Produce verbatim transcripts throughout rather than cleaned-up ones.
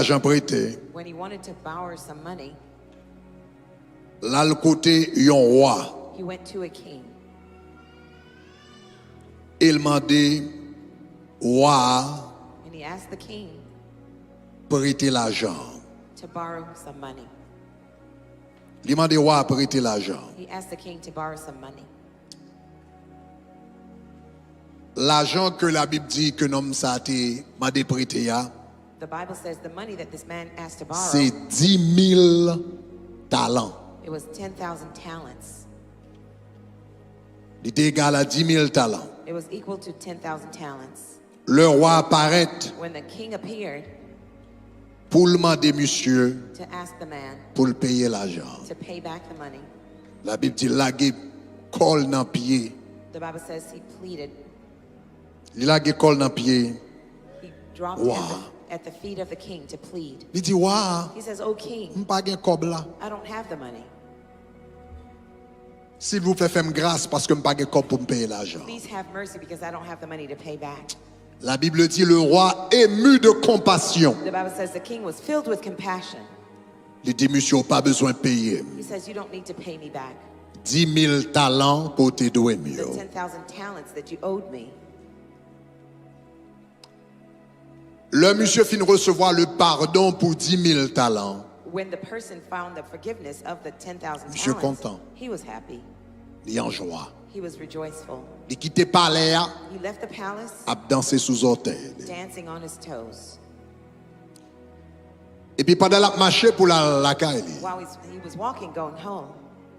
lajan prete, when he wanted to borrow some money, l al kote yon wa. He went to a king E l mande wa a and he asked the king prete lajan. To borrow some money. Li mande wa a prete lajan. He asked the king to borrow some money. Lajan ke Labib di ke nonm sa a te mande prete a, The Bible says the money that this man asked to borrow, se dis mil talan. It was ten thousand talents. Li te egal a dis mil talan. It was equal to ten thousand talents. Lè wa a parèt When the king appeared pou l mande misye to ask the man pou l peye lajan. To pay back the money, Labib di l lage kò l nan pye. The bible says he pleaded. Li lage kò l nan pye. He dropped Wa. At, the, at the feet of the king to plead. Li di, wa, He says, "Oh king, m pa gen kòb la. I don't have the money. Silvouplè, fè m gras paske m pa gen kòb pou m peye lajan. Please have mercy because I don't have the money to pay back." La Bible dit, le roi ému de compassion. The Bible says the king was filled with compassion. Li di, misye, ou pa bezwen peye m. He says, "You don't need to pay me back Dis mil talan ke w te dwe m the yo. ten thousand talents that you owed me." Lè misye fin resevwa le padon pou dis mil talan, When the person found the forgiveness of the ten thousand Misye talents, kontan. He was happy. Li an jwa. He was rejoiceful. Li kite palè a, He left the palace ap danse sou zòtèy li. Dancing on his toes. Epi pandan l ap mache pou l al lakay li, While he's, he was walking, going home,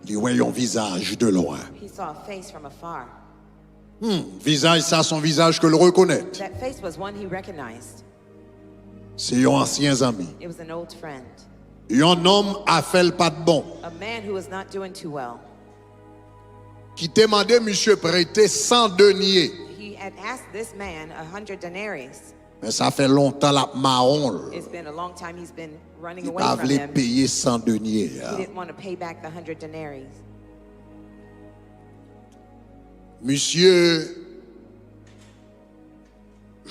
li wè yon vizaj de lwen. He saw a face from afar. Hmm, vizaj sa se yon vizaj ke l rekonèt. That face was one he recognized. Se yon ansyen zanmi. It was an old friend. Yon nonm afè l pa t bon. A man who was not doing too well. Ki te mande misye prete san denye. He had asked this man a hundred denaries. Men sa fè lontan l ap mawon l. It's been a long time he's been running Li away pa from vle him. Peye san denye He a. Didn't want to pay back the hundred denaries. Misye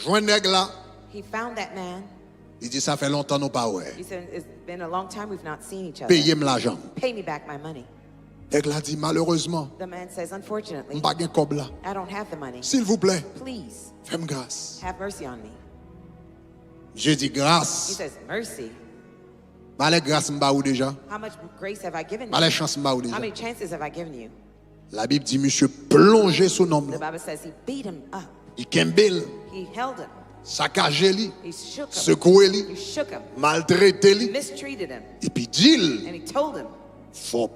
jwenn nèg la. He found that man. Li di, sa fè lontan nou pa wè. He said, "It's been a long time we've not seen each other. Peye m lajan m. Pay me back my money." Nèg la di, malerezman, The man says, "Unfortunately, m pa gen kòb la. I don't have the money. Silvouplè, Please fè m gras. Have mercy on me." Misye di, He gras. Says, "Mercy? Malè gras m ba ou deja. How much grace have I given you? Malè chans m ba ou How deja." Many chances have I given you?" Labib di, misye plonje sou nonm The nan. Bible says he beat him up. Li kenbe l, He held him. Sakaje li, He shook him. Sekwe li, He shook him. Maltrete li, Mistreated him. Epi di l, And he told him, fò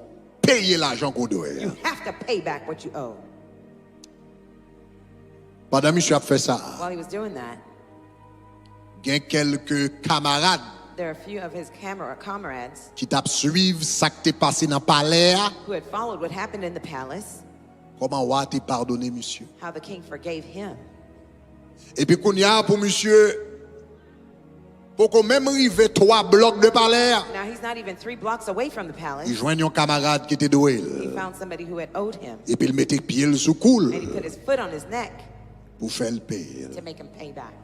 peye lajan ke w dwe "You a. Have to pay back what you owe." Pandan misye ap fè sa a, While he was doing that, gen kèlke kamarad there are a few of his camera comrades ki t ap swiv sa k te pase nan palè a, who had followed what happened in the palace, kòman wa te padone misye. How the king forgave him. Epi kounye a pou misye poko menm rive twa blòk de palè a, Now he's not even three blocks away from the li palace. Jwenn yon kamarad ki te dwe He l. Found somebody who had owed him. Epi l mete pye l sou kou l And he put his foot on his neck pou fè l peye l. To make him pay back.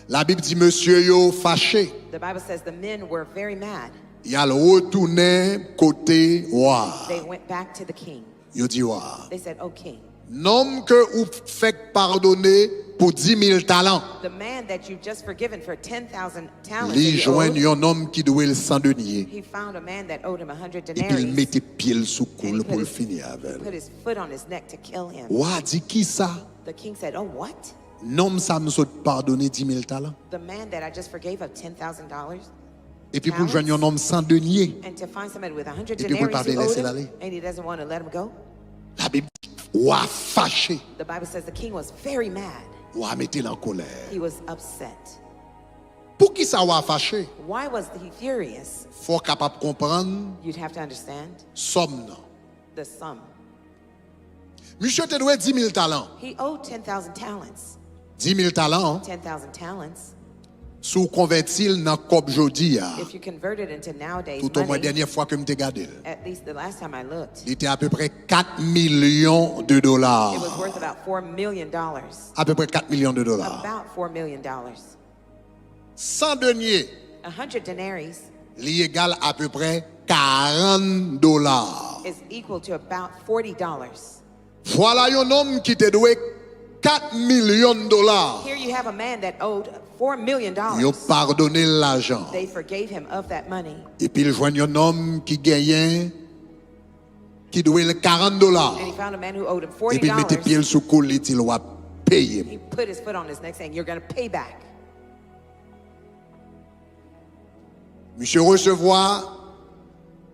Labib di mesye yo fache. The Bible says the men were very mad. Y al retounen kote wa. They went back to the king. Yo di wa. They said, "Oh king, Nonm ke ou fèk padone pou dis mil talan. The man that you just forgiven for ten thousand talents, Li that you jwenn owed, yon nonm ki dwe l san denye. He found a man that owed him a hundred Epi l denaries. Mete pye l sou kou And l he pou put l his, fini avè l. Put his foot on his neck to kill him. Wa di kisa? The king said, "Oh, what? Nonm sa m sot padone dis mil talan. The man that I just forgave of ten thousand dollars?" Epi pou l jwenn yon nonm san denye. And to find somebody with a hundred Epi pou l denaries pa vle who owed lese l him, ale. And he doesn't want to let him go. Labib di wa fache. The Bible says the king was very mad. Wa mete l an kolè. He was upset. Poukisa wa fache? Why was he furious? Fò w kapab konprann You'd have to understand sòm nan. The sum. Misye te dwe dis mil talan. He owed ten thousand talents. Dis mil talan, Ten thousand talents. Si w konvèti l nan kòb jodi a, If you convert it into nowadays toutomwen money, dènyè fwa ke m te gade l, at least the last time I looked, li te apepre kat milyon de dola. It was worth about four million dollars. Apepre kat milyon de dola. About four million dollars. San denye, A hundred denaries li egal apepre karant dola. Is equal to about forty dollars. Vwala yon nonm ki te dwe kat milyon dola. Here you have a man that owed four million Yo dollars. Padone l lajan. They forgave him of that money. Epi l jwenn yon nonm ki genyen, ki dwe l karant dola. And he found a man who owed him forty Epi l mete pye l dollars. Sou kou l, li di l w ap peye m. He put his foot on his neck saying, "You're going to pay back." Misye resevwa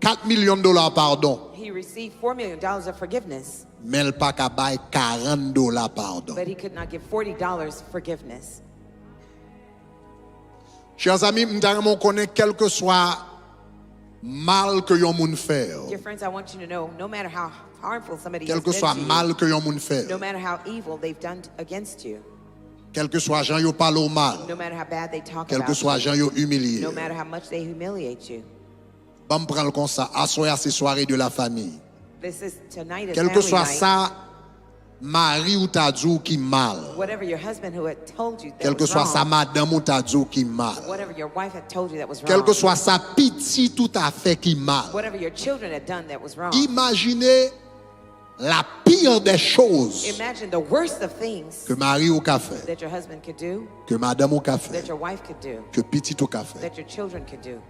kat milyon dola padon, He received four million dollars of forgiveness, men l pa ka bay karant dola padon. But he could not give forty dollars forgiveness. Chè zanmi, m ta renmen w konnen kèlkeswa mal ke yon moun fè w, Dear friends, I want you to know, no matter how harmful somebody has kèlkeswa been to mal you, ke yon moun fè no w, matter how evil they've done against you, kèlkeswa jan yo pale w mal, no matter how bad they talk about kèlkeswa you, jan yo imilye no w, matter how much they humiliate you, ban m pran l konsa, aswè a se soirée de la famille. this is tonight is Kèlkeswa family night. Sa mari w ta di w ki mal, Whatever your husband who had told you that was kèlkeswa sa wrong, madanm ou ta di w ki mal, whatever your wife had told you that was wrong, kèlkeswa sa pitit ou ta fè ki mal. Whatever your children had done that was wrong, Imajine la pire des choses Imagine the worst of things ke mari w ka fè, that your husband could do, ke madanm ou ka fè, that your wife could do, ke pitit ou ka fè. That your children could do.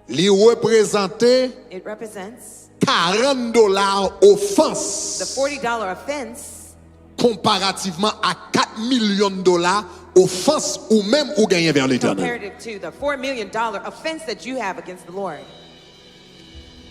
Li reprezante It represents karant dola ofans the forty dollar offense konparativman a kat milyon dola ofans ou menm ou genyen vè Letènèl. Comparative to the four million dollar offense that you have against the Lord.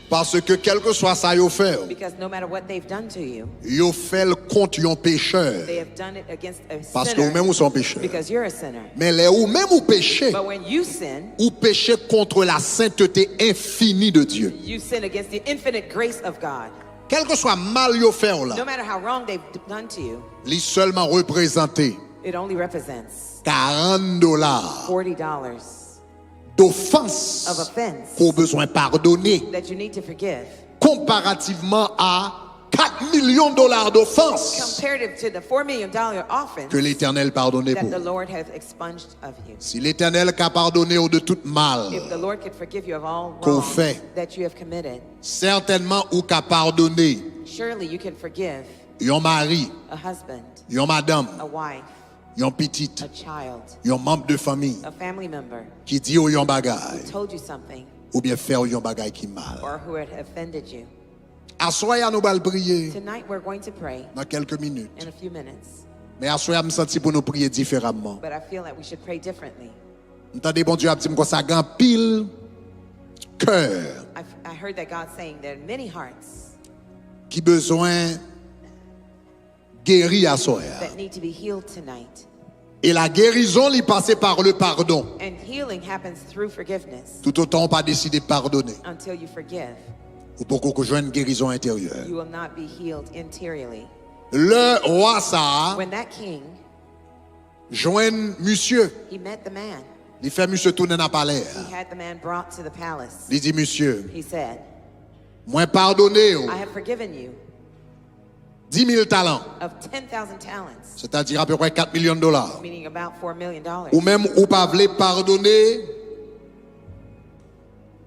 Paske kèlkeswa sa yo fè w, Because no matter what they've done to you, yo fè l kont yon pechè. They have done it against a Paske ou sinner. Menm ou se yon pechè. Because you're a sinner. Men lè ou menm ou peche, But when you sin, ou peche contre la sainteté infinie de Dieu. You sin against the infinite grace of God. Kèlkeswa mal yo fè w la, No matter how wrong they've d- done to you, li sèlman reprezante it only represents karant dola forty dollars dofans of offense ke w bezwen padone that you need to forgive konparativman a kat milyon dola dofans comparative to the four million dollar offense ke Letènèl padone that the pou ou. Lord has expunged of you. Si Letènèl ka padone w de tout mal If the Lord could forgive you of all ke w wrong fè, that you have committed, sètènman ou ka padone surely you can forgive yon mari, a husband, yon madanm, a wife, yon pitit, a child, yon manm de fanmi a family member ki di w yon bagay who told you something oubyen fè w yon bagay ki mal. Or who had offended you. Aswè a nou pral priye Tonight we're going to pray nan kèlke minit. In a few minutes, Men aswè a m santi pou nou priye diferaman. But I feel that we should pray differently. M tande Bondye ap di m konsa gen anpil kè I, I heard that God saying there are many hearts ki bezwen geri aswè a. That need to be healed tonight. E la guérison li pase par le pardon. And healing happens through forgiveness. Toutotan ou pa deside padone, Until you forgive, ou poko ko jwenn gerizon enteryè. You will not be healed interiorly. Lè wa sa a When that king, jwenn misye, he met the man. Li fè misye tounen nan palè a. He had the man brought to the palace. Li di misye, He said, "Mwen padone w I have forgiven you di mil talan, of ten thousand talents, sètadi apeprè kat milyon dola. Meaning about four million dollars. Ou menm ou pa vle padone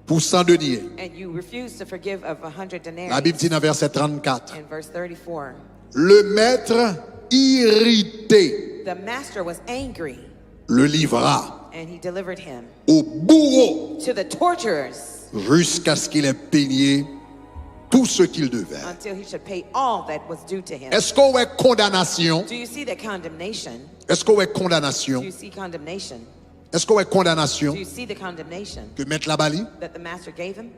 pou san denye." And you refuse to forgive of a hundred denarii. Labib di nan vèsè trannkat, In verse thirty-four, le maître irrité the master was angry le livra and he delivered him au bourreau to the torturers jusqu'à ce qu'il ait payé tout ce qu'il devait. Until he should pay all that was due to him. Èske w wè kondanasyon? Do you see the condemnation? Èske w wè Do kondanasyon you see condemnation? Èske w wè kondanasyon Do you see the condemnation ke mèt la ba li? That the master gave him?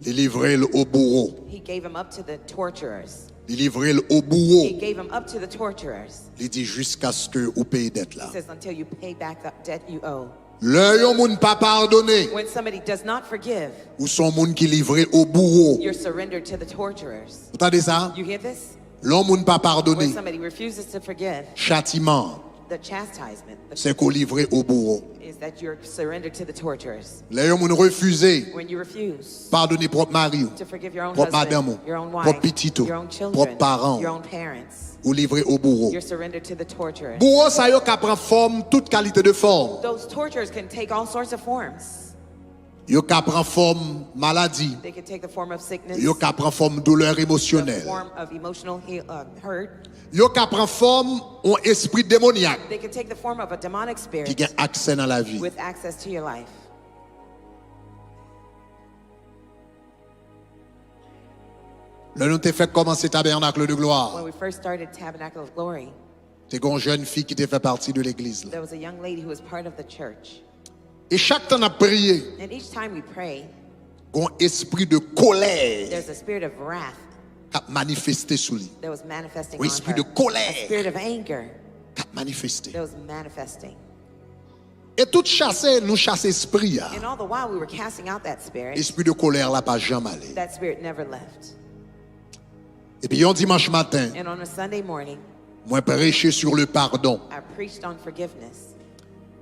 Li livre l o bouwo. He gave him up to the torturers. Li livre l o bouwo. He gave him up to the torturers. Li di, "Jiskaske ou peye dèt la." He says, "Until you pay back the debt you owe." Lè yon moun pa padone, When somebody does not forgive, ou se yon moun ki livre o bouwo. You're surrendered to the torturers. Ou tande sa? You hear this? Lè yon moun pa When padone, somebody refuses to forgive, chatiman, The chastisement, the se ke w livre o bouwo. Is that you're surrendered to the torturers. Lè yon moun refize When you refuse padone pwòp mari w, to forgive your own pwòp madanm husband, ou, your own pwòp wife, pitit ou, your own children, pwòp paran your w, own parents, ou livre o bouwo. You're surrendered to the torturers. Bouwo sa yo ka pran fòm, tout kalite de fòm. Those torturers can take all sorts of forms. Yo ka pran fòm maladi. They can take the form of sickness, yo ka pran fòm doulè the emosyonèl. Form of emotional heal, uh, hurt. Yo ka pran fòm yon espri demonyak They can take the form of a demonic ki spirit gen aksè nan lavi. With access to your life. Lè nou te fèk kòmanse Tabènak de Glwa, when we first started Tabernacle of Glory, te gen yon jèn fi ki te fè pati de legliz la. There was a young lady who was part of the church. E chak tan n ap priye, and each time we pray, gen yon espri de kolè, there's a spirit of wrath, k ap manifeste sou li. That was manifesting on her. Yon espri de kolè, a spirit of anger, k ap manifeste. That was manifesting. E tout chase nou chase espri a, and all the while we were casting out that spirit, espri de kolè la pa janm ale. That spirit never left. Epi yon dimanch maten, and on a Sunday morning, mwen preche sur le pardon. I preached on forgiveness.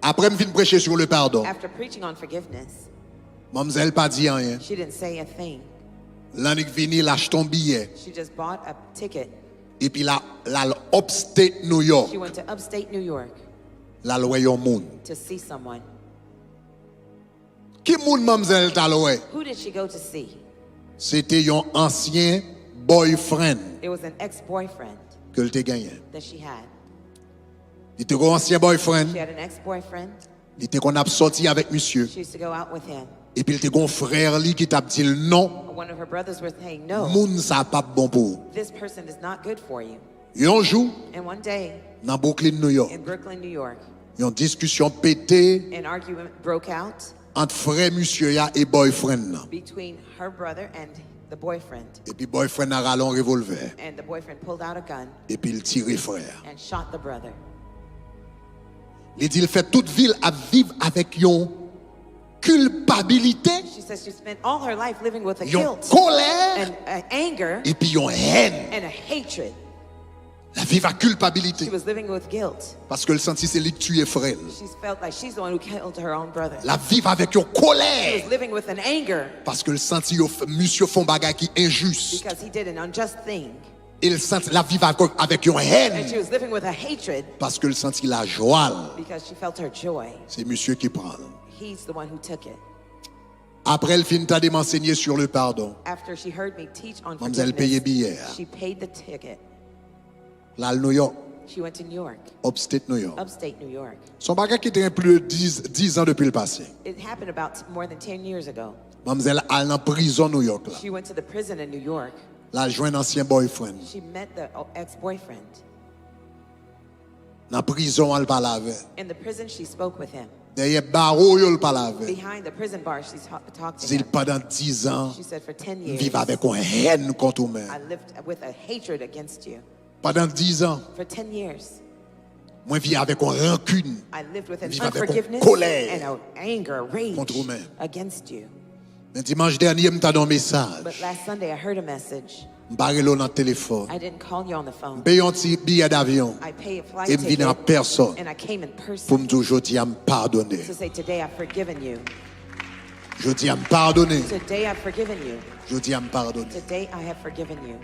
Apre m fin preche sur le pardon, after preaching on forgiveness, manmzèl pa di anyen. She didn't say a thing. L annik vini, l achte yon biyè. She just bought a ticket. Epi l al upstate New York. She went to upstate New York. L al wè yon moun. To see someone. Ki moun manmzèl t al wè? Who did she go to see? Se te yon ansyen boyfriend. It was an ex-boyfriend, ke l te genyen. That she had. Li te gen yon ansyen boyfriend. She had an ex-boyfriend. Li te konn ap sòti avèk misye. She used to go out with him. Epi l te gen yon frè li ki t ap di l non. One of her brothers were saying, "No, moun sa p ap bon pou ou. This person is not good for you." Yon jou, and one day, nan Brooklyn, New York, in Brooklyn, New York, yon diskisyon pete, an argument broke out, ant frè misye a e boyfriend nan. Between her brother and the boyfriend. Epi boyfriend nan rale yon revolvè. And the boyfriend pulled out a gun. Epi l tire frè a. And shot the brother. Li di l fè tout vi l ap viv avèk yon kilpabilite, she says she spent all her life living with a yon guilt, kolè, and, uh, anger, epi yon hèn. And a hatred. L ap viv ak kilpabilite. She was living with guilt. Paske l santi se li k tiye frè l. She felt like she's the one who killed her own brother. L ap viv avèk yon kolè. She was living with an anger. Paske l santi yo f-, misye fè yon bagay ki enjis. Because he did an unjust thing. E l santi l ap viv ak, avèk yon hèn. And she was living with a hatred. Paske l santi lajwa l. Because she felt her joy. Se misye ki pran l. He's the one who took it. Apre l fin tande m ansenye sur le pardon, after she heard me teach on forgiveness, manmzèl peye biyè a. She paid the ticket. L al New York. She went to New York. Upstate New York. Upstate New York. Se yon bagay ki te gen plis de diz, diz an depi l pase. It happened about more than ten years ago. Manmzèl al nan prizon New York la. She went to the prison in New York. L al jwenn ansyen boyfriend. She met the, uh, ex-boyfriend. Nan prizon an, l pale avè l. In the prison, she spoke with him. Dèyè bawo yo, l pale avè l. Behind the prison bars, she ta-, talked to him. Di l, pandan diz an, she said, "For ten years, m viv avèk yon hèn kont ou menm. I lived with a hatred against you." Pandan diz an, for ten years, mwen viv avèk yon rankin, I lived with an unforgiveness, m viv avèk yon kolè, and an anger, rage, kont ou menm. Against you. Men dimanch dènye, m tande yon mesaj. But last Sunday, I heard a message. M pa rele w nan telefòn. I didn't call you on the phone. M peye yon ti biyè davyon. I pay a flight ticket, e m vini an pèsòn, and I came in person, pou m di w jodi a m padone. To say, "Today I've forgiven you." Jodi a m padone. Today I've forgiven you. Jodi a m padone. Today I have forgiven you.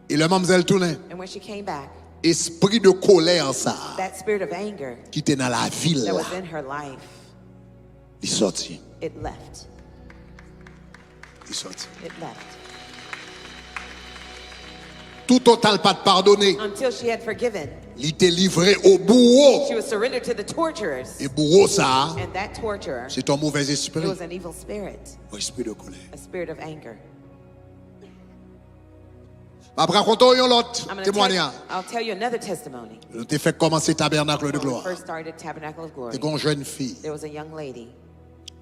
E lè manmzèl tounen, and when she came back, espri de kolè sa a, that spirit of anger, ki te nan lavi l, that was la, in her life, li sòti. It left. Li sòti. It left. Toutotan l pa t padone, until she had forgiven, li te livre o bouwo. She was surrendered to the torturers. E bouwo sa a, and that torturer, se t yon movèz espri. It was an evil spirit. Yon espri de kolè. A spirit of anger. M ap rakonte w yon lòt temwanyaj. I'm gonna tell, I'll tell you another testimony. Nou te fèk kòmanse Tabènak de Glwa. When we first started Tabernacle of Glory, te gen yon jèn fi, there was a young lady,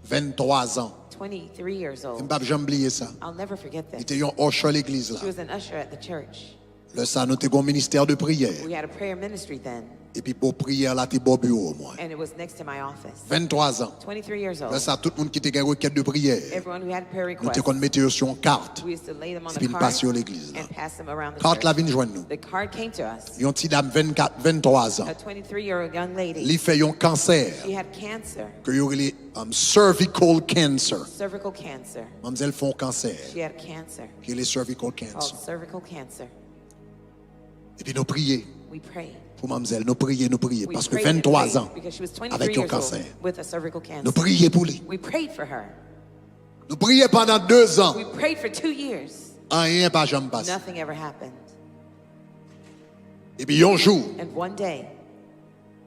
venntwa zan. Twenty-three years old. E m p ap janm bliye sa. I'll never forget this. Li te yon usher legliz la. She was an usher at the church. Lè sa, nou te gen yon ministè de priyè. We had a prayer ministry then. Epi bò priyè la te bò biwo mwen. And it was next to my office. Venntwa zan. twenty-three years Lè old. Sa, tout moun ki te gen rekèt de priyè, Everyone who had prayer nou te requests, konn mete yo sou yon kat. We used to lay them on Epi the n pase yo cart legliz la. And pass them around the Kat la church. Vin jwenn nou. The card came to us. Yon ti dam vennkat, venntwa A zan. twenty-three year old young lady. Li fè yon kansè She had cancer. Ke yo rele um, cervical cancer. Cervical cancer. Manmzèl fè yon kansè She had cancer ki rele cervical called cancer. Cervical cancer. Epi nou priye We prayed. Pou manmzèl, nou priye, nou priye. We Paske prayed and venntwa prayed zan because she was avèk twenty-three yon years old kansè. With a cervical cancer. Nou priye pou li. We prayed for her. Nou priye pandan de zan. We prayed for two years. Anyen pa janm pase. Nothing ever happened. Epi yon jou, And one day,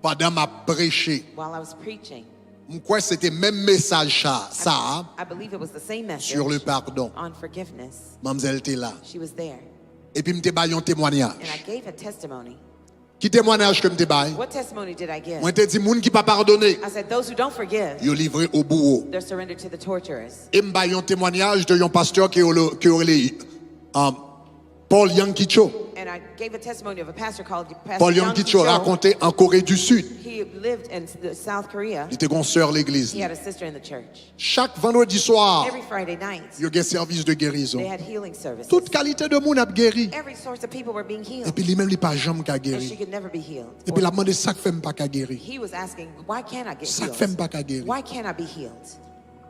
pandan m ap preche, while I was preaching, m kwè se te menm mesaj sa, sa a, I believe it was the same message sur le pardon. On forgiveness. Manmzèl te la. She was there. Epi m te bay yon temwanyaj. And I gave a testimony. Ki temwanyaj ke m te bay? What testimony did I give? Mwen te di moun ki pa padone, I said, those who don't forgive, yo livre o bouwo. They're surrendered to the torturers. E m bay yon temwanyaj de yon pastè ke yo le- ke yo rele um, Paul Yonggi Cho. And I gave a testimony of a pastor called Pastor Paul Yonggi Yonggi Cho Cho. Rakonte an Kore di Sid. He lived in the South Korea. Li te gon sè legliz He li. Had a sister in the church. Chak vandredi swa, Every Friday night, yo gen sèvis de gerizon. They had healing services. Tout kalite de moun ap geri. Every sorts of people were being healed. Epi li menm li pa janm ka And she geri. Could never be healed. Epi l ap mande sa k fè m pa ka geri. He was asking, why can't I get Sa healed? K fè m pa ka geri. Why can't I be healed?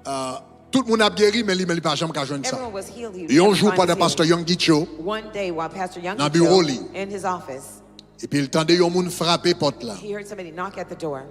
Uh, tout moun ap geri, men li menm li pa janm ka jwenn sa. Everyone was healed. He Yon couldn't jou find pandan his pastè healing. Yonggi Cho, One day while Pastor Young Nan biwo li. In his office, epi l tande yon moun frape pòt la. He heard somebody knock at the door.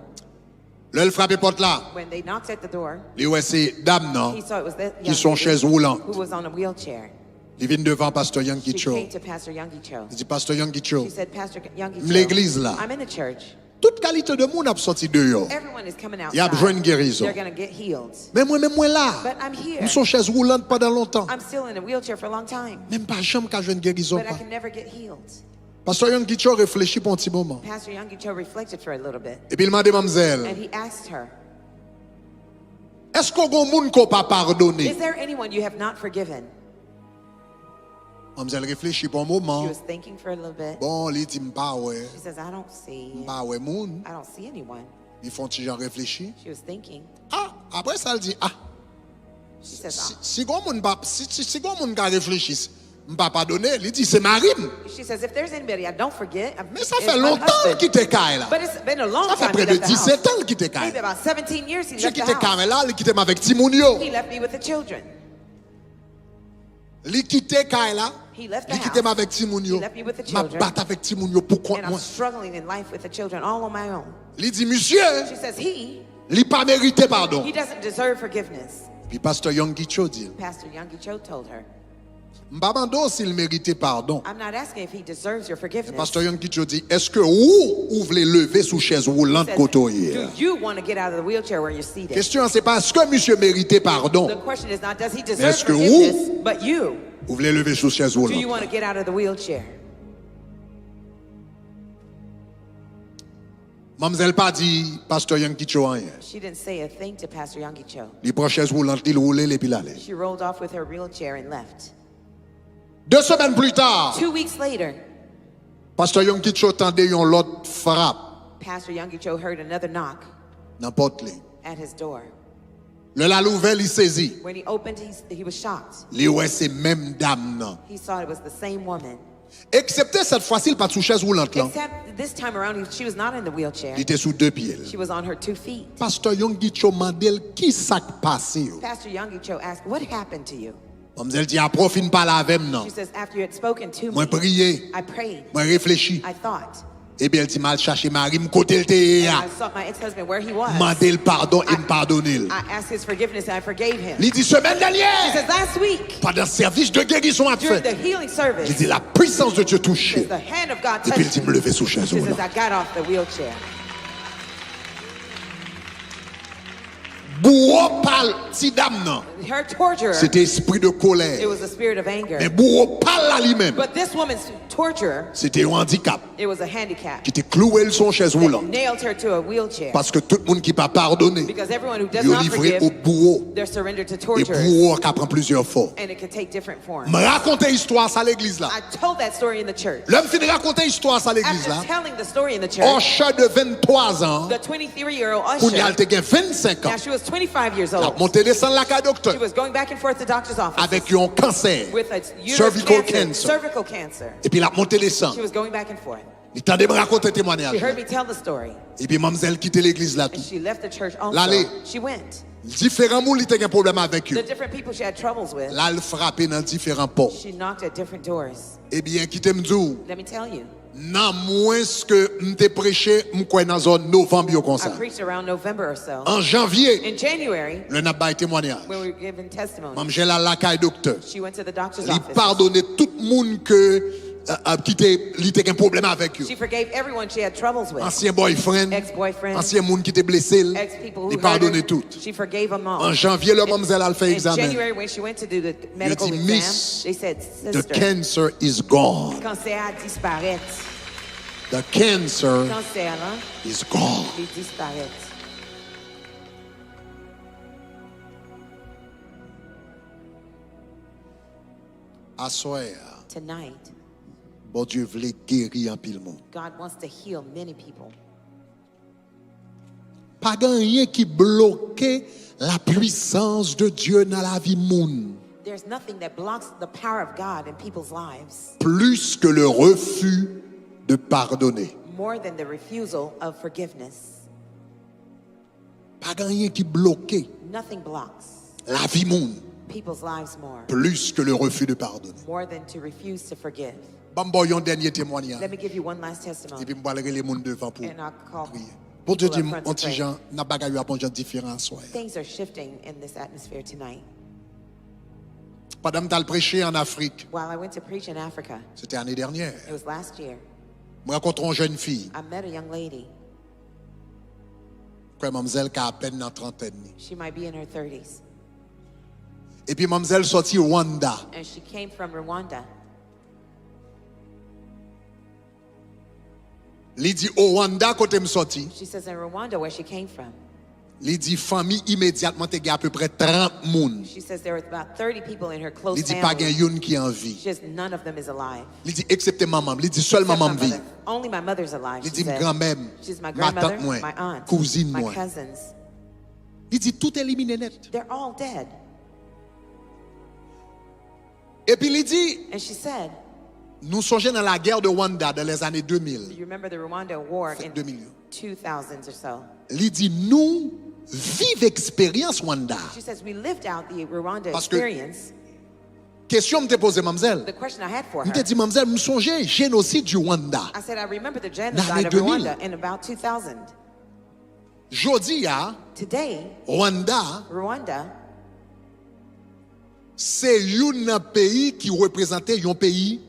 Lè l frape pòt la, When they knocked at the door, li wè se dam nan He saw it was that ki young sou yon lady chèz woulant. Who was on a wheelchair. Li vin devan pastè Yonggi She Cho. Came to Pastor Young Cho. Li di, pastè Yonggi Cho, She said, Pastor Young m legliz la. I'm in the church. Tout kalite de moun ap soti deyò. Everyone is coming Y ap outside. Jwenn gerizon. They're gonna get healed. Men mwen menm mwen la. But I'm here. M sou yon chèz woulant pandan lontan. I'm still in a wheelchair for a long time. Men m pa janm ka jwenn gerizon. But I can never get healed. Pastè Yonggi Cho reflechi pou yon ti moman. Pastor Young Cho reflected for a little bit. Epi l mande manmzèl, And he asked her, èske w gon moun ke w pa padone? Is there anyone you have not forgiven? Manmzèl reflechi pou yon She moman. Was thinking for a little bit. Bon, li di, m pa wè. She says, I don't see. M pa wè moun. I don't see anyone. Li fè yon ti jan reflechi. She was thinking. Ah, apre sa, l di, ah, She says, si, ah. Si gon moun pa, si, si, si gon moun ka reflechi, m pa padone, li di, se mari m. She says, if there's anybody I don't forget, I'm, Men sa it's fè my lontan l husband. Kite kay la. But it's been a long Sa fè time he près de left the house. Disèt an l kite kay Maybe la. About seventeen years he Misye left the kite house. Kay la, li kite m avèk timoun yo. He left me with the children. Li kite Kay la, He left the li kite m house. Avèk timoun yo. He left me with the M ap children. Bat avèk timoun yo pou kont And I'm mwen. Struggling in life with the children all on my own. Li di, misye, She says, he, li pa merite padon. He doesn't deserve forgiveness. Epi pastè Yonggi Cho di l, Pastor Young Cho told her. M pa mande w si l merite padon. I'm not asking if he deserves your forgiveness. Pastè Yonggi Cho di, èske ou, ou vle leve sou chèz woulant Says, kote w ye a? Do you want to get out of the wheelchair where you're seated? Kesyon an se pa èske misye merite padon. The question is not does he Men deserve èske ou, forgiveness, but you. Ou vle leve sou chèz Do you woulant? Want to get out of the wheelchair? Manmzèl pa di pastè Yonggi Cho anyen. She didn't say a thing to Pastor Young Cho. Li pran chèz woulant li, l woule l epi l ale. She rolled off with her wheelchair and left. De semèn pli ta, Two weeks later, pastè Yonggi Cho tande yon lòt frap. Pastor Young Cho heard another knock. Nan pòt li. At his door. Lè l al ouvè, li sezi. When he opened, he, he was shocked. Li wè se menm dam nan. He saw it was the same woman. Eksepte sèt fwa si l pa t sou chèz woulant lan. Except this time around, he, she was not in the wheelchair. Li te sou de pye l. She was on her two feet. Pastè Yonggi Cho mande l ki sa k pase yo. Pastor Young Cho asked, what happened to you? Manmzèl di, apre w fin pale avè m nan, She says, after you had spoken to me, mwen priye, I prayed. Mwen reflechi. I thought. Ebyen, l di, m al chache mari m kote l te ye a. I sought my ex-husband where he was. Mande l padon e m padone l. I asked his forgiveness and I forgave him. Li di, semèn dènyè, She says, last week, pandan sèvis de gerizon ap during fèt, the healing service, li di, la puissance de Dieu touche. Says the hand of God Epi l touched di, m me. Leve sou chèz She says, woulant. I got off the wheelchair. Bouwo pa l, ti dam nan, Her torturer, se te espri de kolè. It was a spirit of anger. Men bouwo pa l la li menm, But this woman's torturer. Se te yon andikap. It was a handicap. Ki te klouwe l sou yon chèz woulan. Nailed her to a wheelchair. Paske tout moun ki pa padone, because everyone who does yo livre o bouwo. They're surrendered to torturers. E bouwo a ka pran plizyè fòm. And it can take different forms. M rakonte istwa sa legliz la. I told that story in the church. Lè m fin rakonte istwa sa legliz la, after telling the story in the church, usher de venntwa zan, the twenty-three-year-old usher, kounye a l te gen vennsenk an, now she was twenty-five years old. L ap monte desann lakay doktè. She was going back and forth to doctor's offices, avèk yon kansè, with a uterus cervical cancer, cancer. Cervical cancer. Epi l ap monte desann. She was going back and forth. Li tande m rakonte temwayaj la. She heard me tell the story. Epi manmzèl kite legliz la tou. And she left the church also. L ale. She went. Diferan moun li te gen pwoblèm avèk yo. The different people she had troubles with. L al frape nan diferan pòt. She knocked at different doors. Ebyen, kite m di w, let me tell you. Nan mwens ke m te preche, m kwè nan zòn novanm yo konsa. I preached around November or so. An janvye, in January, lè n ap bay temwayaj, when we were giving testimony, manmzèl al lakay doktè. She went to the doctor's office. Li padone tout moun ke, uh, uh, ki te, li te gen pwoblèm avèk yo. She forgave everyone she had troubles with. Ansyen boyfriend, ex-boyfriend, ansyen moun ki te blese l, ex-people who hurt her. Li padone tout. She forgave them all. An janvye, lè manmzèl al fè egzamen, in January, when she went to do the medical exam, they said, "Sister, the cancer is gone." Kansè a disparèt. The cancer, kansè la, is gone. Li disparèt. Aswè a, tonight, Bondye vle geri anpil moun. God wants to heal many people. Pa gen anyen ki bloke la puissance de Dieu nan lavi moun. There's nothing that blocks the power of God in people's lives. Plus que le refus de pardonner. More than the refusal of forgiveness. Pa gen anyen ki bloke, nothing blocks, lavi moun, people's lives more, plus que le refus de pardonner. More than to refuse to forgive. Ban m ba w yon dènye temwayaj. Let me give you one last testimony. Epi m pral rele moun devan pou priye. And I'll call people up front to pray. Bondye di m yon ti jan, nan bagay yo ap yon jan diferan aswè a. Things are shifting in this atmosphere tonight. Pandan m t al preche an Afrik, while I went to preach in Africa, se te ane dènyè, it was last year, m rankontre yon jèn fi. I met a young lady. Kwè manmzèl ka apèn nan trantèn li. She might be in her thirties. Epi manmzèl sòti Rwanda. And she came from Rwanda. Li di, "O Rwanda, kote m sòti," she says, "In Rwanda, where she came from," li di, "fanmi imedyatman te gen apeprè trant moun." She says there was about thirty people in her close family. Li di, "Pa gen youn ki an vi." She says, "None of them is alive." Li di, "Eksepte manman m." Li di, "Sèl manman m viv." Except my mother. Only my mother's alive, she said. Li di, "M granmè m, matant mwen, kouzin mwen." She's my grandmother, my aunt, my cousins. Li di, "Tout elimine nèt." They're all dead. Epi li di, and she said, "Nou sonje nan lagè de Rwanda dans les années deux mille." You remember the Rwanda war in two thousands or so. Li di, "Nou viv eksperyans Rwanda." She says, "We lived out the Rwanda experience." Paske kesyon m te poze manmzèl, the question I had for her, m te di, "Manmzèl, m sonje jenosid du Rwanda, I said, I remember the genocide of Rwanda in about two thousand." Jodi a, today, Rwanda, Rwanda, se youn nan peyi ki reprezante yon peyi,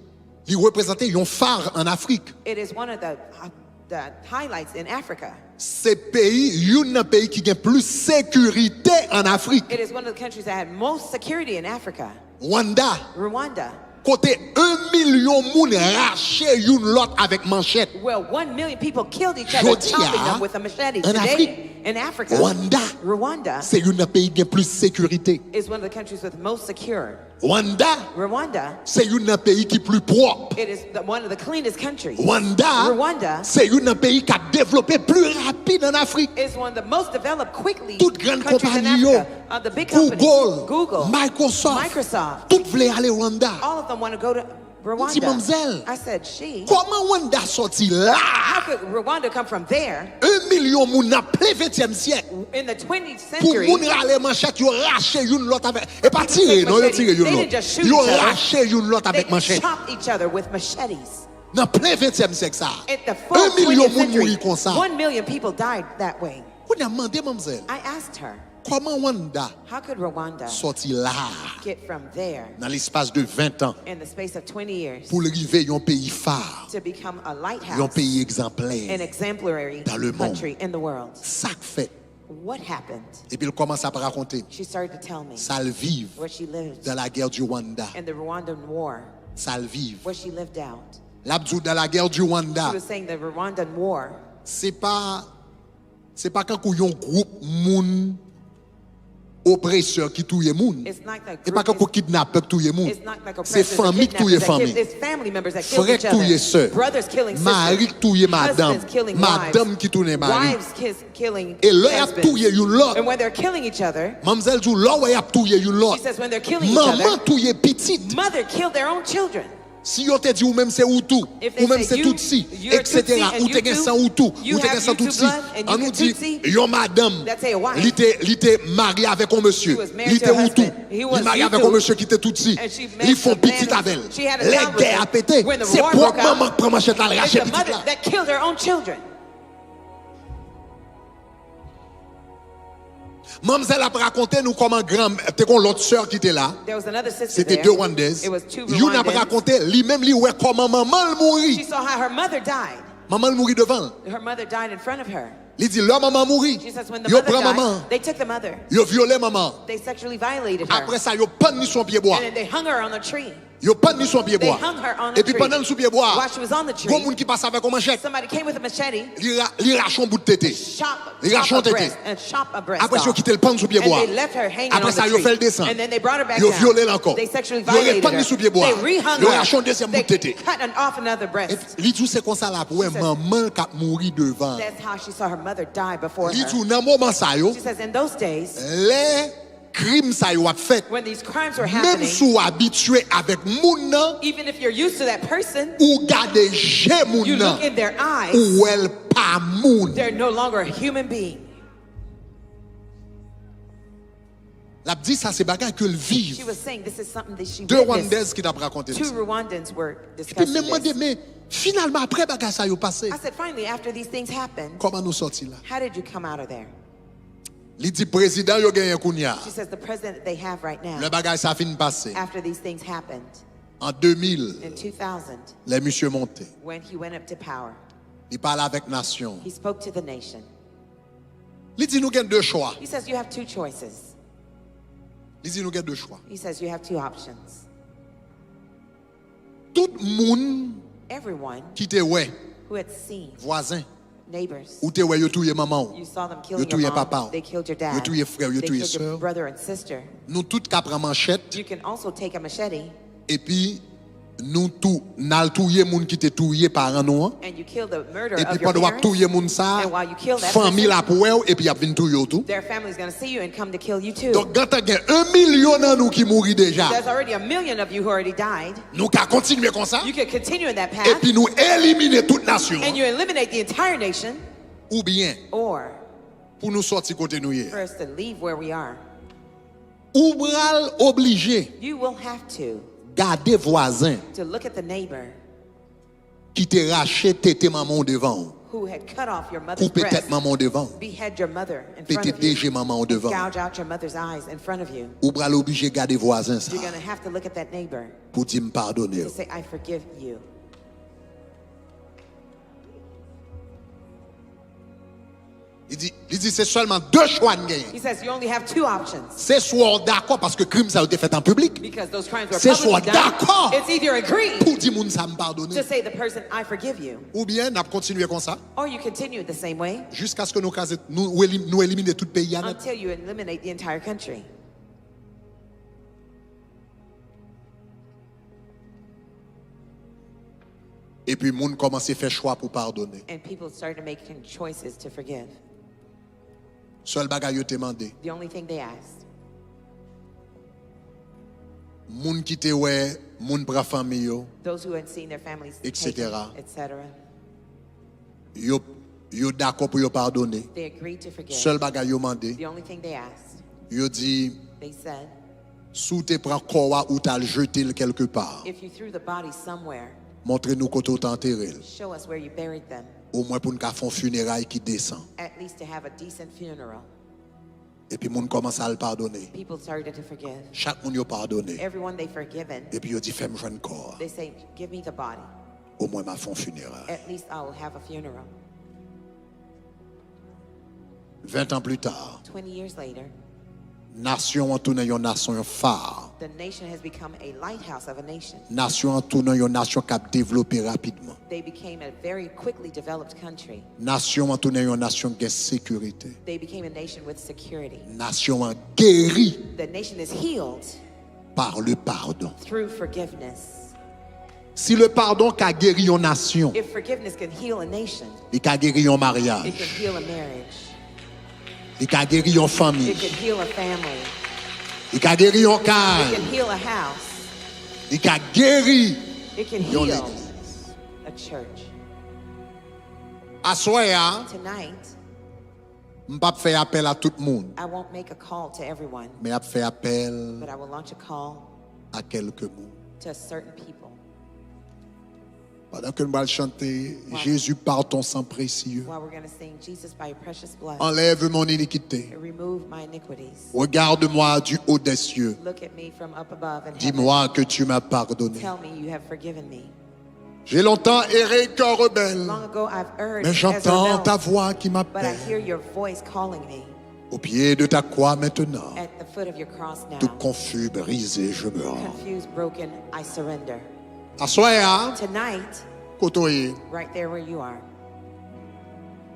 li reprezante yon fa an Afrik. It is one of the, uh, the highlights in Africa. Se peyi, youn nan peyi ki gen plis sekirite an Afrik. It is one of the countries that had most security in Africa. Rwanda. Rwanda. Kote yon milyon moun rache youn lòt avèk manchèt. Where one million people killed each other, chopping them with a machete. Jodi a, an Afrik, today, in Africa, Rwanda, Rwanda, se youn nan peyi ki gen plis sekirite. Is one of the countries with most secure. Rwanda, Rwanda, se youn nan peyi ki pli pwòp. It is the, one of the cleanest countries. Rwanda, Rwanda, se youn nan peyi k ap devlope pli rapid an Afrik. Is one of the most developed quickly countries in Africa. Tout grann konpayi yo, uh, the big companies, Google, Google, Microsoft, Microsoft, tout vle ale Rwanda. All of them want to go to Rwanda. M di, "Manmzèl, I said, she, kòman Rwanda sòti la?" How could Rwanda come from there? Yon milyon moun nan plen ventyèm syèk. In the twentieth century, pou moun rale manchèt, yo rache youn lòt avèk, e pa tire, non, yo tire youn lòt. They didn't just shoot each other. Yo rache youn lòt avèk manchèt. They chopped each other with machetes. Nan plen ventyèm syèk sa a, yon milyon moun mouri konsa. At the full twentieth century, one million people died that way. Kounye a, m mande manmzèl, I asked her, "Kòman Rwanda, how could Rwanda, sòti la, get from there, nan lespas de ven tan, in the space of twenty years, pou l rive yon peyi fa, to become a lighthouse, yon peyi egzanplè, an exemplary, dans le monde, country in the world?" Sa k fèt? What happened? Epi l kòmanse ap rakonte m, she started to tell me, sa l viv, what she lived, dans la guerre du Rwanda, in the Rwandan war, sa l viv, what she lived out. L ap di w dans la guerre du Rwanda, se pa, se pa kankou yon gwoup moun opresè ki touye moun. Se pa kankou kidnapè k touye moun. Se fanmi k touye fanmi. Frè k touye sè. Mari k touye madanm. Madanm ki touye mari. E lè y ap touye youn lòt, manmzèl di w lè w wè y ap touye youn lòt, manman touye pitit. Si yo te di ou menm se Hutu, ou menm se Tutsi, et cetera, ou te gen san Hutu, ou te gen san Tutsi. An nou di, yon madanm, li te, li te marye avèk yon mesye, li te Hutu, li marye avèk yon mesye ki te Tutsi, li fè yon pitit avè l. Lè gè a pete, se pwòp manman k pran manchèt la, l rache pitit la. Manmzèl ap rakonte nou kòman gran, te gon lòt sè ki te la. Se te de Rwandèz. Youn ap rakonte, li menm li wè kòman manman l mouri. Manman l mouri devan l. Li di, lè manman mouri, yo pran manman an. Yo vyole manman an. Apre sa, yo pann li sou yon pye bwa. Yo pann li sou yon pye bwa. Epi pandan l sou pye bwa a, gon moun ki pase avèk yon manchèt. Li ra-, li rache yon bout tete. Li rache yon tete. Apre sa, yo kite l pann sou pye bwa a. Apre sa, yo fè l desann. Yo vyole l ankò. Yo repann li sou pye bwa a. Yo rache yon dezyèm bout tete. Epi li di w se konsa l ap wè manman l k ap mouri devan l. Li di w nan moman sa yo, lè krim sa yo ap fèt, menm si w abitye avèk moun nan, ou gade je moun nan, ou wè l pa moun. L ap di sa se bagay ke l viv. De Rwandèz ki t ap rakonte l. Epi menm mande, men finalman, apre bagay sa yo pase, kòman nou sòti la? Li di prezidan yo genyen kounye a. Lè bagay sa fin pase, an de mil, lè misye monte, li pale avèk nasyon. Li di nou gen de chwa. Li di nou gen de chwa. Tout moun ki te wè, vwazen, ou te wè yo touye manman w, yo touye papa w, yo touye frè w, yo touye sè w. Nou tout ka pran manchèt, epi nou tou, n al touye moun ki te touye paran nou an. Epi pandan w ap touye moun sa a, fanmi l ap wè w epi y ap vin touye w tou. Donk, gentan gen yon milyon nan nou ki mouri deja. Nou ka kontinye konsa. Epi nou elimine tout nasyon an. Oubyen, pou nou sòti kote nou ye a, ou pral oblije gade vwazen ki te rache tete manman w devan w, koupe tèt manman w devan w, pete de je manman w devan w. Ou pral oblije gade vwazen sa a pou di, "M padone w." Li di, li di, se sèlman de chwa n genyen. Se swa w dakò, paske krim sa yo te fèt an piblik. Se swa w dakò pou di moun sa, "M padone w." Oubyen n ap kontinye konsa jiskaske nou kraze, nou, nou elimine tout peyi a nèt. Epi moun kòmanse fè chwa pou padone. Sèl bagay yo te mande, moun ki te wè moun pran fanmi yo, et cetera, yo, yo dakò pou yo padone. Sèl bagay yo mande, yo di, "Si w te pran kò a, ou t al jete l kèlkepa, montre nou kote w t antere l, omwen pou n ka fè yon fineray ki desan." Epi moun kòmanse al padone. Chak moun yo padone. Epi yo di, "Fè m jwenn kò a. Omwen m a fè yon fineray." Ven tan pli ta, nasyon an tounen yon nasyon, yon fa The nation has become a lighthouse of a nation. Nasyon an tounen yon nasyon k ap devlope rapidman. They became a very quickly developed country. Nasyon an tounen yon nasyon k gen sekirite. They became a nation with security. Nasyon an geri The nation is healed par le pardon. Through forgiveness. Si le pardon ka geri yon nasyon, If forgiveness can heal a nation, li ka geri yon it can maryaj, heal a marriage. li ka geri yon fanmi, It can heal a family. Li ka geri yon It kay, can heal a house. Li ka geri It can yon heal legliz. A church. Aswè a, Tonight, m p ap fè apèl a tout moun, I won't make a call to everyone, men ap fè apèl but I will launch a call a kèlke moun. To certain people. Pandan ke nou pral chante Jésus par ton sang précieux, While we're going to sing Jesus by your precious blood, enlève mon iniquité, remove my iniquities. Regarde-moi du haut des cieux, Look at me from up above and heaven. Dis-moi que tu m'as pardonné. Tell me you have forgiven me. J'ai longtemps erré, cœur rebelle, Long ago I've erred mais as a j'entends rebel, ta voix qui but I m'appelle. Hear your voice calling me. Au pied de ta croix maintenant, At the foot of your cross now. Tout confus, brisé, je me rends. Confused, broken, I surrender. Aswè a, Tonight, kote w ye, right there where you are.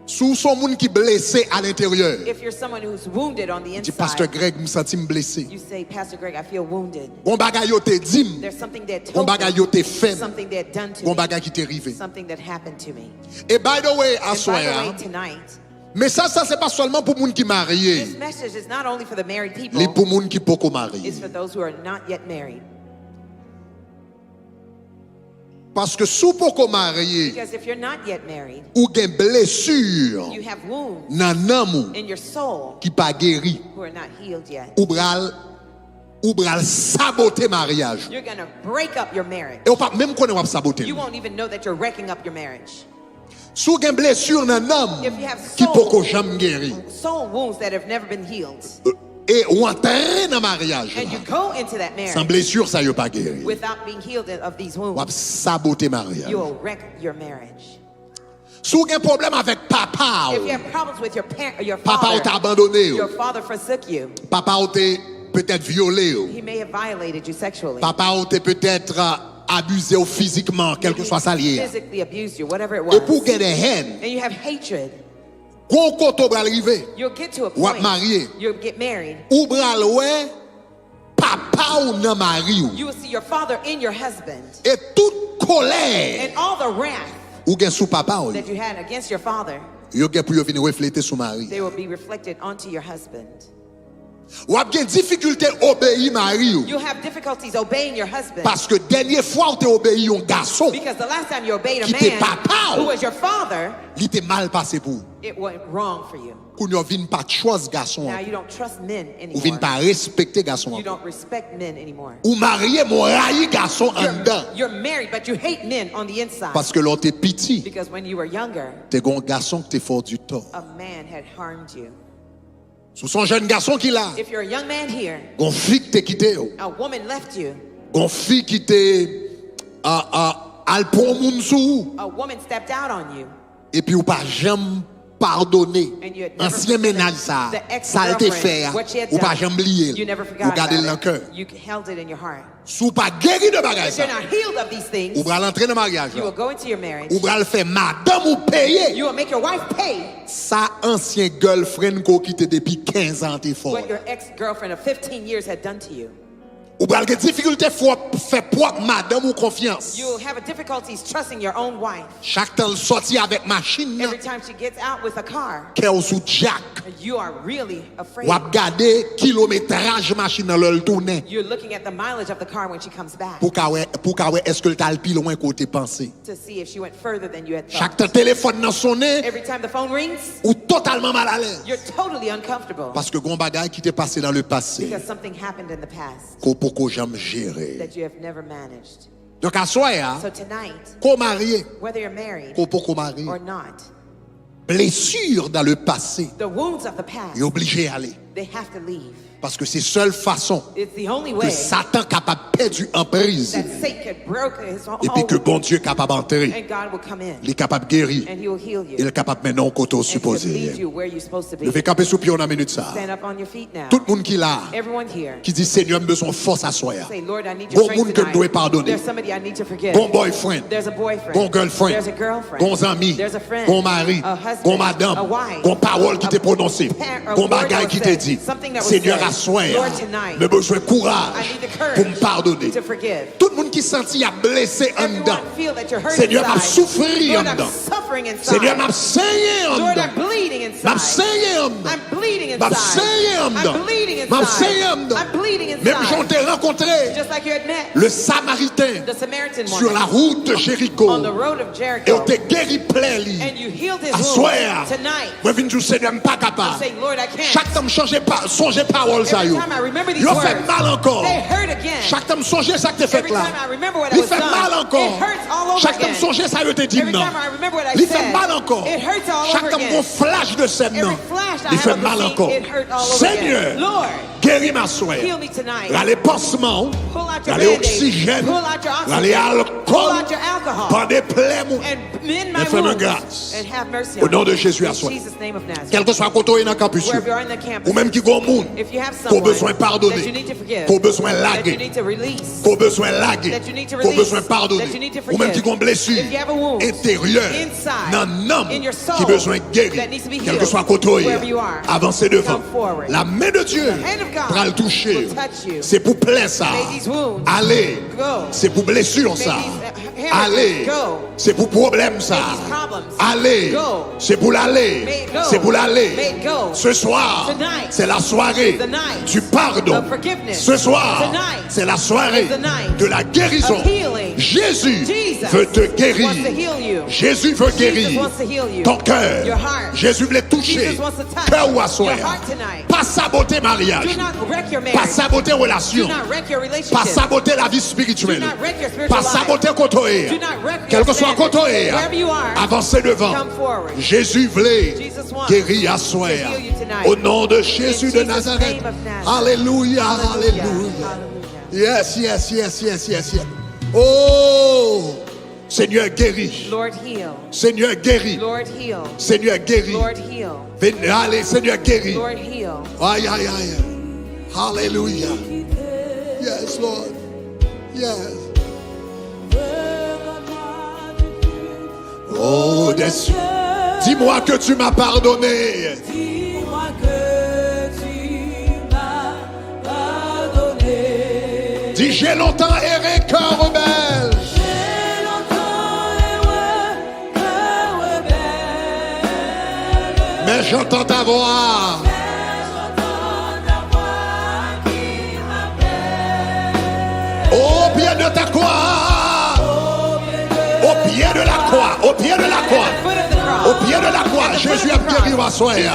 Si w se yon moun ki blese alenteryè, If you're someone who's wounded on the di, Pastè inside, Greg, m santi m blese. You say, Pastor Greg, I feel wounded. Gon bagay yo te di m, There's something that gon told bagay me, yo te fè m, Something that done to gon me, bagay ki te rive. Something that happened to me. E by the way, And by aswè the a, way, tonight, mesaj sa se pa sèlman pou moun ki marye, this message is not only for the married people, li pou moun ki poko It's marye. For those who are not yet married. Paske si w poko marye, Because if you're not yet married, ou gen blesi you have wounds nan nanm ou in your soul ki pa geri. Who are not healed yet. Ou pral, ou pral sabote maryaj ou. You're going to break up your marriage. E w p ap menm konnen w ap sabote You l. Won't even know that you're wrecking up your marriage. Si w gen blesi nan nanm If you have ki soul, poko janm geri, soul wounds that have never been healed, e w antre nan maryaj and you la go into that marriage san blesi sa yo pa geri, without being healed of these wounds, w ap sabote maryaj. You will wreck your marriage. Si w gen pwoblèm avèk papa If you w, have problems with your parent, your papa w father, te abandone your w, father forsook you, papa w te petèt vyole w, he may have violated you sexually. Papa w te petèt abize w fizikman, kèlkeswa sa l ye. Physically abused you, whatever it Epi w was. Gen de hèn. And you have hatred. Gon kote w pral rive, You'll get to a w ap point. Marye, You'll get married. Ou pral wè papa w nan mari w. You will see your father in your husband. E tout kolè And all the wrath ou gen sou papa w yo, that you had against your father, yo gen pou yo vin reflete sou mari. They will be reflected onto your husband. W ap gen difikilte obeyi mari w. You'll have difficulties obeying your husband. Paske dènye fwa w te obeyi yon gason Because the last time you obeyed a ki te man papa who w, was your father, li te mal pase pou ou. It went wrong for you. Kounye a w vin pa trust gason Now an. You don't trust men anymore. Ou vin pa respekte gason You an. Don't respect men anymore. Ou marye, men w rayi gason anndan. You're, you're married, but you hate men on the inside. Paske lè w te piti, Because when you were younger, te gen yon gason ki te fè w di tò. A man had harmed you. Si w se yon jèn gason ki la, If you're a young man here, gon fi ki te kite w, a woman left you, gon fi ki te a, a, al pran yon moun sou ou, a woman stepped out on you, epi w pa janm padone and you had never ansyen forgiven mennaj sa, the ex sa l te fè girlfriend, a, what she had ou pa done. Janm bliye l, You never ou forgot gade about l nan kè. It. You held it in your heart. Si w pa geri de bagay If you're sa, not healed of these things, ou pral antre nan maryaj You will la, go into your marriage. Ou pral fè madanm ou peye You will make your wife pay sa ansyen girlfriend ke w kite depi kenz an te fè w What your ex girlfriend of fifteen years had done to you. Ou pral gen difikilte fè w fè pwòp madanm ou konfyans. You will have a difficulties trusting your own wife. Chak tan l sòti avèk machin nan, Every time she gets out with a car, kè w sou djak. You are really afraid. W ap gade kilometraj machin nan lè l tounen. You're looking at the mileage of the car when she comes back. Pou ka wè, pou ka wè èske l t al pi lwen ke w te panse. To see if she went further than you had thought. Chak tan telefòn nan sonnen, Every time the phone rings, ou totalman malalèz. You're totally uncomfortable. Paske gon bagay ki te pase dans le passé, Because something happened in the past ke w poko janm jere. That you have never managed. Donk aswè a, So tonight, ke w marye, whether you're married ke w poko marye, or not, blesi dans le passé the wounds of the past yo blije ale. They have to leave. Paske se sèl fason It's the only ke way Satan kapab pèdi anpriz that Satan can break his ho- epi ke hold Bondye kapab antre. And God will come in. Li kapab geri. And he will heal you. E l kapab mennen w kote w And he can sipoze lead ye. You where you're supposed to be. Nou vin kanpe sou pye w nan minit sa a. Stand up on your feet now. Tout moun ki la a, Everyone here. Ki di, Senyè, m bezwen fòs aswè a. Say, Lord, I need Gon your strength moun ke m dwe tonight. padone. There's somebody I need to forgive. Gon boyfriend. There's a boyfriend. Gon girlfriend. There's a girlfriend. Gon zanmi. There's a friend. Gon mari. A husband. Gon madanm. A wife. Gon pawòl ki te pwononse. Par- a Gon word bagay was ki te said. di. Something that was Senyè, said. aswè a, Lord, tonight, mwen bezwen kouraj I need the courage pou m padone. To forgive. Tout moun ki santi y ap blese anndan. Everyone feel that you're hurt Senyè, m ap inside. Soufri Lord, I'm anndan. Suffering inside. Senyè, m ap senyen Lord, anndan. I'm bleeding M ap inside. senyen anndan. I'm bleeding M ap inside. senyen anndan. I'm bleeding M ap inside. Senyen anndan. I'm bleeding Menm jan w inside. Te rankontre Just like you had met le Samariten the Samaritan sur la woman route de Jéricho. On the road of E w Jericho. Te geri plè li. And you healed his Aswè a, wound. Tonight, mwen vin di w, Senyè, m pa I'm kapab. Saying, Lord, I can't. Chak tan m chanje pa, sonje pawòl sa Every yo, time I remember these yo fè words, m mal ankò. They hurt again. Chak tan m sonje sa k te fèt Every la, time I remember what I li was fè m done, mal ankò. It hurts all over Chak tan m again. Sonje sa yo te di m Every nan, Time I remember what I li fè m said, mal ankò. It hurts all Chak over tan m again. Gon flash de sè m nan, Every flash I li have fè of m the mal scene, ankò. It hurts all over Senyè, again. Lord, Geri m aswè a. Heal me tonight. Rale pansman w, Pull out your rale Band-Aid. Oksijèn, Pull out your oxygen. Rale alkòl, Pull out your alcohol. Bande plè m. And mend my Men fè mwen wounds. Gras. And have mercy O on non de me. Jezi In aswè. Jesus' name of Nazareth. Kèlkeswa kote w ye nan kanpis yo, Wherever you are in the campus, ou menm ki gon moun if you have ke w someone bezwen padone, that you need to forgive, ke w bezwen that you lage, need to release, ke w bezwen lage, that you need to ke w release, bezwen padone, that you need to ou menm ki forgive, gon blesi if you have a wound enteryè inside, nan nanm in your soul, ki bezwen geri, that needs to be healed, kèlkeswa kote w ye, wherever you are, avanse devan. come forward. Lanmen de Dye The hand of God pral touche will w. Touch you. Se pou plè sa May these wounds ale. Go. Se pou blesi May sa these, uh, ale. Go. Se pou pwoblèm sa May these problems ale. Go. Se pou l ale. May it go. Se pou l ale. May it go. Ce soir, Tonight c'est la soirée is the night du pardon. Of forgiveness. Ce soir, Tonight c'est la soirée is the night de la guérison. Of healing. Jésus Jesus veut te guérir. Wants to heal you. Jésus veut Jesus guérir wants to heal you. Ton cœur. Your heart. Jésus vle touche Jesus wants to touch kè w aswè your a. Heart tonight. Pa sabote maryaj. Do not wreck your Pa marriage. Sabote Do relasyon. Not wreck your Pa relationship. Sabote lavi espirityèl. Do not wreck your Pa spiritual life. Sabote kote w ye a. Do not wreck your Kèlkeswa standards. Kote w ye a. Wherever you are, Avanse devan. Come forward. Jezi vle Jesus wants geri aswè To a. Heal you tonight. Au nom de Jésus de Nazareth. Name of Nazareth. Alelouya, Hallelujah. alelouya. Hallelujah. Yes, yes, yes, yes, yes, yes. Oh, Senyè geri. Lord, heal. Senyè geri. Lord, heal. Senyè geri. Lord, heal. Vin, ale, Senyè geri. Lord, heal. Ay, ay, ay. Hallelujah. Yes, Lord. Yes. Oh, des... Dis-moi que tu m'as pardonné. Dis-moi que tu m'as pardonné. Dis, j'ai longtemps erré, cœur rebelle. J'ai longtemps erré, cœur rebelle. Mais j'entends ta voix. Mais j'entends ta voix qui m'appelle. Au pied de ta croix. Au pied de la croix. Au pied de la croix. Au pied de la croix. Jésus a guéri aswè a.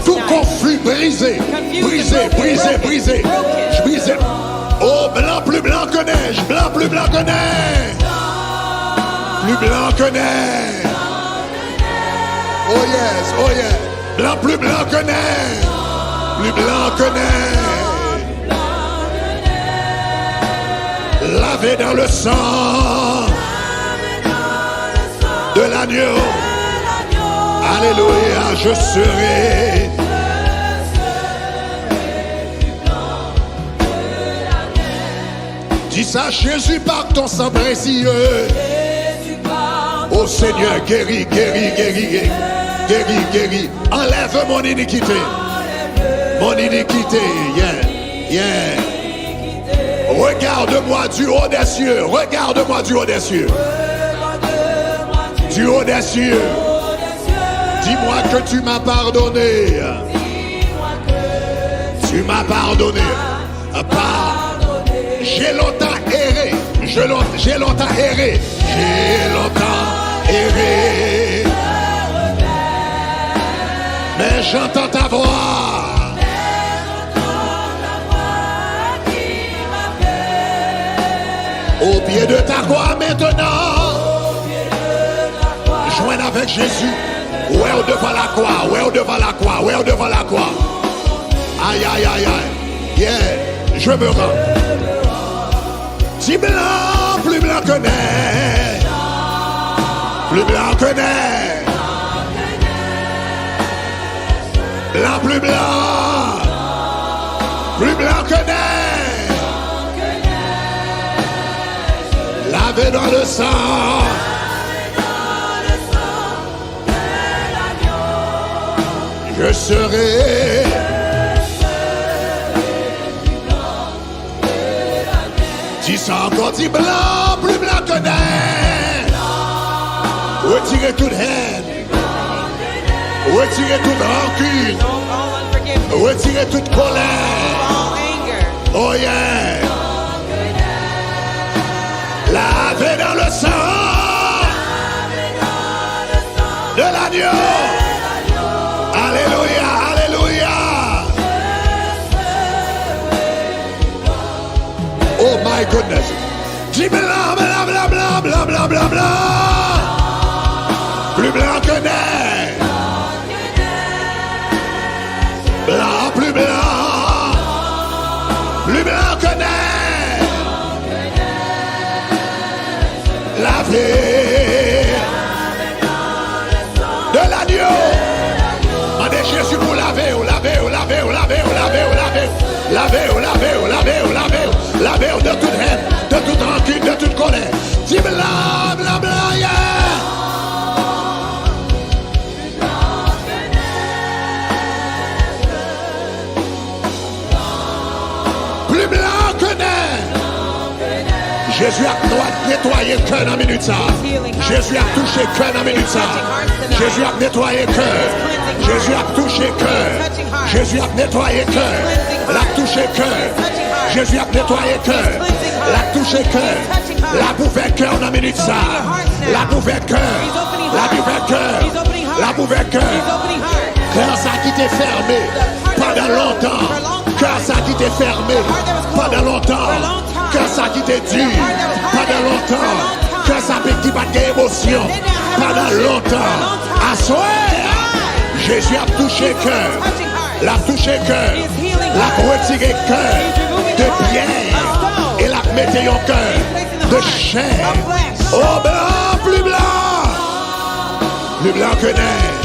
Tout conflit brisé. Brisé, brisé, brisé. Brisé. Oh, blanc plus blanc que neige. Blanc plus blanc que neige. Plus blanc que neige. Oh yes, oh yes. Blanc plus blanc que neige. Plus blanc que neige. Lavé dans le sang de l'agneau. Alléluia, je serai. Dis ça, Jésus, par ton sang précieux. Oh Seigneur, guéris, guéris, guéris, guéris, guéris, guéris. Enlève mon iniquité. Mon iniquité, yeah, yeah. Regarde-moi du haut des cieux, regarde-moi du haut des cieux. Du haut des cieux. Dis-moi que tu m'as pardonné. Tu m'as pardonné. Pas. J'ai longtemps erré. Je long- J'ai longtemps erré. J'ai longtemps erré. Mais j'entends ta voix. Au pied de ta croix maintenant. Jwenn avèk Jezi. Wè w devan lakwa, wè w devan lakwa, wè w devan lakwa. Aïe, aïe, aïe, aïe. Yeah, je me rends. Ti blan, plus blanc que neige. Plus blanc que neige. Blan, plus blanc. Plus blanc que neige. Lavé dans le sang. Je serai. Di sa ankò, di blan, plus blanc que neige. Retire tout hèn. Retire tout rankin. Retire tout kolè. Oh yeah. Lavé dans le sang de l'agneau. Alléluia, alléluia. Oh my goodness. Di blan, blan, blan. Plus blanc que neige. Blan, plus blanc. Plus blanc que neige. Lavé. De l'agneau. Mande Jezi pou lave w, lave w, lave w, lave w, lave w, lave w. Lave w, lave w, lave w, lave w, lave w de tout hèn, de tout rankin, de tout kolè. Di blan, blan, blan, yeah. Plus blanc que neige. Jezi ap nwa-, netwaye kè nan minit sa. Jezi ap touche kè nan minit sa. Jezi ap netwaye kè. Jezi ap touche kè. Jezi ap netwaye kè. L ap touche kè. Jezi ap netwaye kè. L ap touche kè. L ap ouvè kè w nan minit sa. L ap ouvè kè. L ap ouvè kè. L ap ouvè kè. Kè sa ki te fèmen pandan lontan. Kè sa ki te fèmen pandan lontan. Kè sa ki te di pandan lontan. Kè sa ki pa t gen emosyon pandan lontan. Aswè a, Jezi ap touche kè. L ap touche kè. L ap retire kè de pyè. E l ap mete yon kè de chè. O blan, pli blan. Pli blan ke nèj.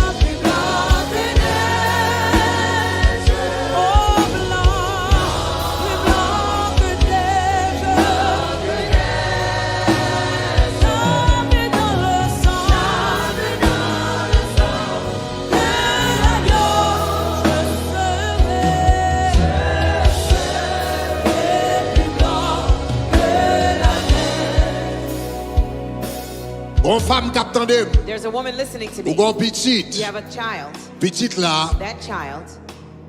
Gon fanm k ap tande m. There's a woman listening to me. Ou gon pitit. You have a child. Pitit la That child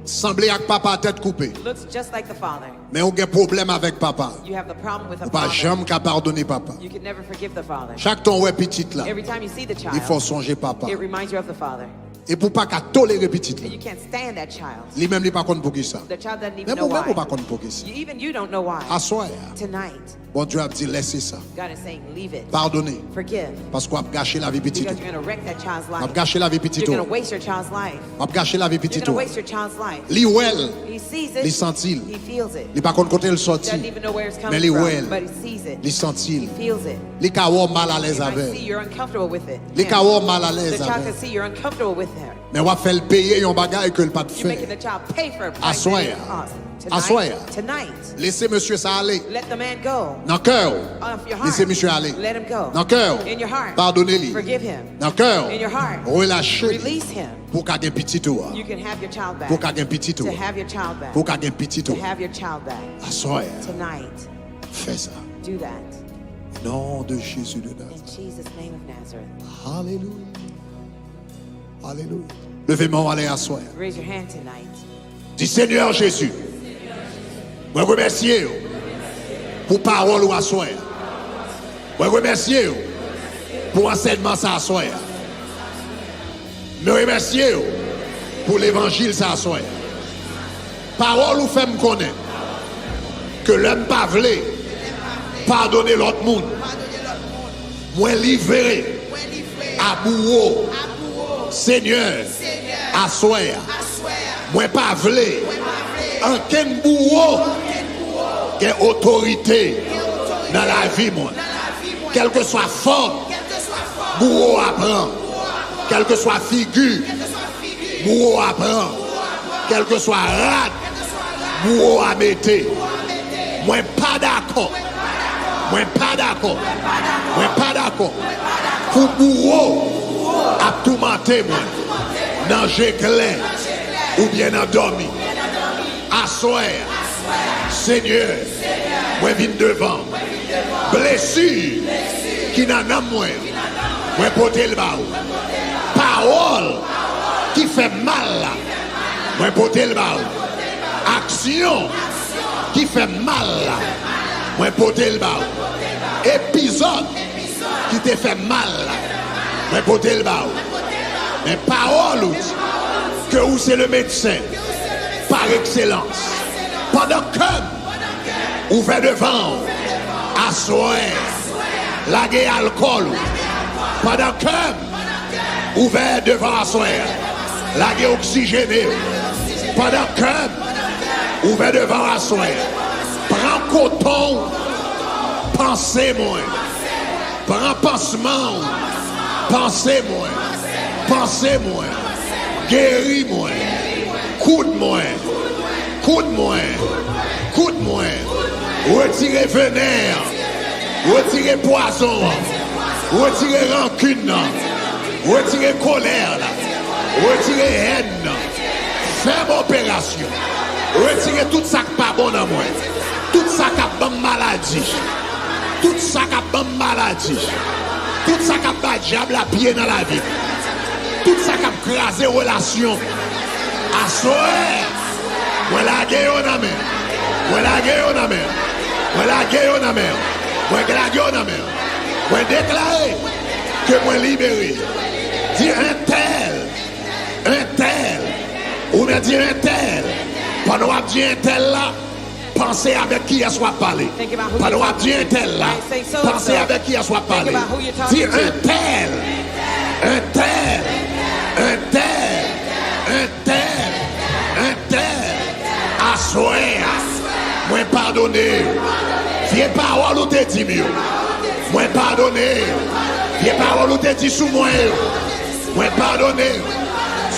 sanble ak papa tèt koupe. Looks just like the father. Men ou gen pwoblèm avèk papa. You have the problem with a Ou pa father. Janm ka padone papa. You can never forgive the father. Chak tan w wè pitit la, Every time you see the li fè w child, sonje papa. It reminds you of the father. Epi ou pa ka tolere pitit la. And you can't stand that child. Li menm li pa konn poukisa. The child doesn't even Men know ou menm why. Ou pa konn poukisa. You, even you don't know why. Aswè a, Tonight, Bondye ap di, lèse sa. God is saying, leave it. Padone. Forgive. Paske w ap gache lavi pitit Because ou. You're going to wreck that child's life. W ap gache lavi pitit You're ou. Going to waste your child's life. W ap gache lavi You're pitit going to ou. Waste your child's life. Li wè l. He sees it. Li santi l. He feels it. Li pa konn kote l sòti. Doesn't even know where it's coming Men li from, wè l. But he sees it. Li santi He l. Feels it. Li ka wè w mal alèz He might avè l. See you're uncomfortable with it. Li Him. Ka wè w mal alèz The child avè can l. See you're uncomfortable with him. Men w ap fè l peye yon bagay ke l pa t You're fè. Making the child pay for a price Aswè that a. Didn't cost. Tonight, Aswè a. Tonight, Lese mesye sa ale. Let the man go. Nan kè w. Off your heart. Lese misye ale. Let him go. Nan kè w. In your heart. Padone li. Forgive him. Nan kè w. In your heart. Relache li. Release him. Pou w ka gen pitit ou a. You can have your child back. Pou w ka gen pitit ou To a. Have your child back. Pou w ka gen pitit To ou a. Have your child back. Aswè a. Tonight, Fè sa. Do that. Non de Jezi de In Nazareth. Jesus' name of Nazareth. Alelouya. Alelouya. Leve men w anlè aswè a. Raise your hand tonight. Di, Senyè Jezi, mwen remèsye w pou pawòl ou aswè a. Mwen remèsye w pou ansèyman sa aswè a. Mwen remèsye w pou levanjil sa aswè a. Pawòl ou fè m konnen ke lè m pa vle padone lòt moun, mwen livre a bouwo. Senyè, aswè a, mwen pa vle Ankenn bouwo gen otorite nan lavi mwen. Kèlkeswa fòm bouwo a pran, kèlkeswa figi bouwo a pran, kèlkeswa rad bouwo a mete, mwen pa dakò. Mwen pa dakò. Mwen pa dakò pou bouwo ap toumante mwen nan je klè oubyen nan dòmi. Aswè a, Senyè, mwen vin devan w. Blesi ki nan nanm mwen, mwen pote l ba ou. Pawòl ki fè m mal la, mwen pote l ba ou. Aksyon ki fè m mal la, mwen pote l ba ou. Epizòd ki te fè m mal la, mwen pote l ba ou. Men pawòl ou di ke ou se le medsen par excellence. Pandan kè m ouvè devan w aswè a, lage alkòl ou. Pandan kè m ouvè devan w aswè a, lage oksijene w. Pandan kè m ouvè devan w aswè a, pran koton w, panse mwen. Pran pansman w, panse mwen. Panse mwen. Geri mwen. Koud mwen. Koud mwen. Koud mwen. Retire venè an. Retire pwazon an. Retire rankin nan. Retire kolè la. Retire hèn nan. Fè m operasyon. Retire tout sa k pa bon nan mwen. Tout sa k ap ban m maladi. Tout sa k ap ban m maladi. Tout sa k ap ba dyab la pye nan lavi m. Tout sa k ap kraze relasyon. Aswè, mwen lage yo nan men. Mwen lage yo nan men. Mwen lage yo nan men. Mwen lage yo nan men. Mwen deklare ke mwen libere. Di entèl, entèl. Ou men di entèl. Pandan w ap di entèl la, panse avèk kiyès w ap pale. Pandan w ap di entèl la, panse avèk kiyès w ap pale. Di entèl, entèl, entèl, entèl, entèl. Aswè a, mwen padone yo. Vye pawòl ou te di m yo, mwen padone yo. Vye pawòl ou te di sou mwen yo, mwen padone yo.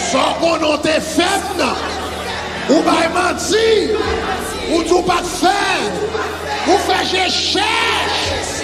Sa w konnen w te fè m nan, ou bay manti. Ou di w pa t fè l. Ou fè je chèch.